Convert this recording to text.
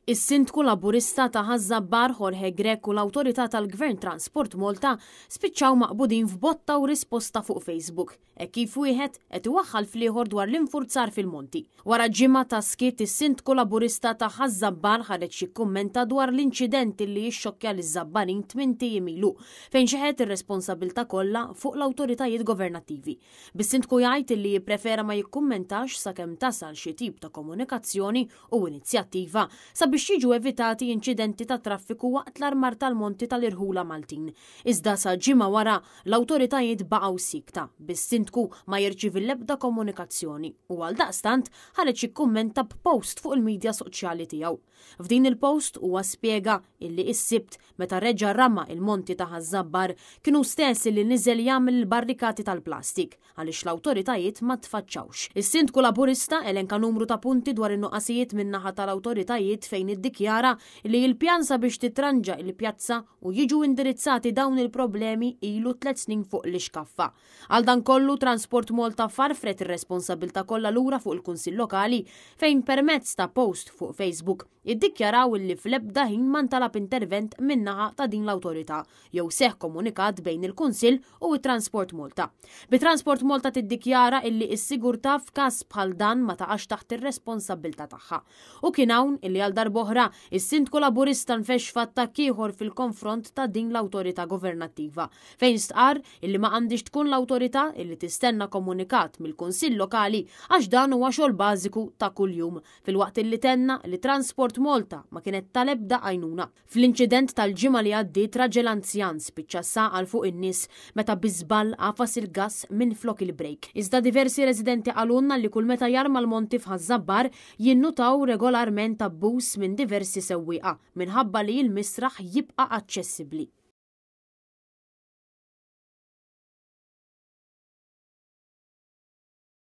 Is-Sindku Laburista ta' Ħaż-Żabbar Jorge Grech u l-Awtorità tal-Gvern Transport Malta spiċċaw maqbudin f'botta u risposta fuq Facebook, hekk kif wieħed qed iwaħħal fl-ieħor dwar l-infurzar fil-monti. Wara ġimgħa ta' skiet is-Sindku Laburista ta' Ħaż-Żabbar ħareġ jikkummenta dwar l-inċident li xxokkja liż-Żabbarin tmint ijiem ilu, fejn xeħet ir-responsabbiltà kollha fuq l-awtoritajiet governattivi. Bis-Sindku jgħid li jipprefera ma jikkummentax sakemm tasal xi tip ta' komunikazzjoni u inizjattiva sabiex jiġu evitati inċidenti ta' traffiku waqt l-armar tal-monti tal-irħula Maltin. Iżda sa ġimgħa wara, l-awtoritajiet baqgħu siekta, bis-Sindku ma jirċievi l-ebda komunikazzjoni u għaldaqstant ħareġ jikkummenta b'post fuq il-midja soċjali tiegħu. F'din il-post huwa spjega illi is-Sibt meta reġa' rama il-monti ta' Ħaż-Żabbar kien hu stess illi niżel jagħmel il-barrikati tal-plastik għaliex l-awtoritajiet ma tfaċċawx. Is-Sindku Laburista elenka numru ta' punti dwar in-nuqqasijiet min-naħa tal-awtoritajiet fejn iddikjara li l-pjan sabiex titranġa il-pjazza u jiġu indirizzati dawn il-problemi ilu tliet snin fuq l-ixkaffa. Għal dan kollu Transport Malta farfret ir-responsabbiltà kollha lura fuq il-Kunsill Lokali fejn permezz ta' post fuq Facebook iddikjaraw illi fl-ebda ħin ma ntalab intervent min-naħa ta' din l-awtorità jew seħħ komunikat bejn il-Kunsill u t-Transport Malta. Bi Transport Malta tiddikjara illi s-sigurtà f'każ bħal dan ma taqax taħt ir-responsabbiltà tagħha. U kien hawn illi għal darb'oħra is-Sindku Laburista nfexx f'attakk ieħor fil-konfront ta' din l-awtorità governattiva fejn stqarr illi ma għandhiex tkun l-awtorità illi tistenna komunikat mill-Kunsill Lokali għax dan huwa xogħol bażiku ta' kuljum filwaqt illi tenna li Transport Malta ma kienet tal-ebda għajnuna. Fl-inċident tal-ġimgħa li għaddiet raġel anzjan spiċċa saq għal fuq in-nies meta bi żball għafas il-gass minflok il-brejk. Iżda diversi residenti qalulna li kull meta jarma l-monti f'Ħaż-Żabbar jinnutaw regolarment abbuż minn diversi sewwieqa minħabba li l-misraħ jibqa' aċċessibbli.